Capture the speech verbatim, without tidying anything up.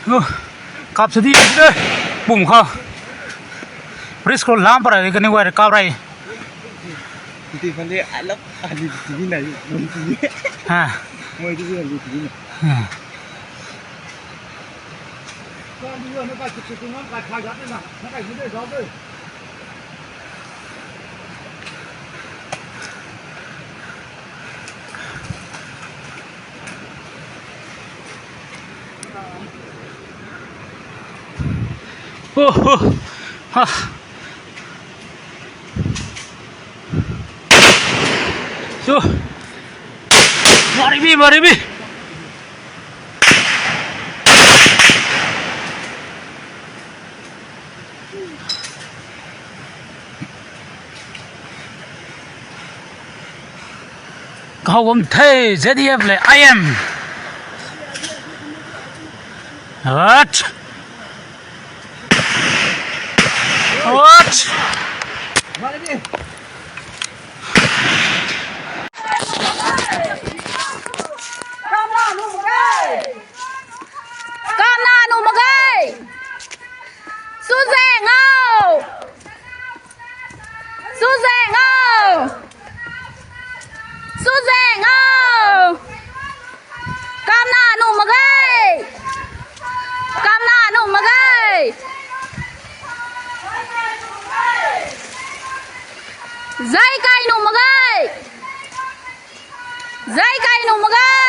ꯎ, ꯀꯥꯞꯁꯤꯗꯤ ꯌꯦꯡꯁꯤꯗ꯫ ꯄꯨꯡ ꯃꯈꯥ꯫ ꯄ꯭ꯔꯦꯁ ꯀꯣ ꯂꯥꯝ ꯄꯔꯥꯏ ꯀꯅꯤ ꯋꯥꯏꯔꯦ ꯀꯥꯞꯔꯥꯏ꯫ ꯇꯤꯐꯟꯗꯤ ꯑꯂꯞ ꯑꯂꯤ ꯇꯤꯚꯤ ꯅꯥꯏ꯫ ꯍꯥ꯫ ꯃꯣꯏꯗꯤ ꯑꯂꯤ ꯇꯤꯚꯤ ꯅꯥꯏ꯫ ꯍꯥ꯫ Oh, oh. Ah. So. Maribi, maribi. Kahawam thei, Z D F le I M. Hot. Hot. Kamna nu magai. Suzeng au. Suzeng au. Suzeng au. Kamna nu magai. Kamna nu magai. Zai kai nu magai. Zai kai nu magai.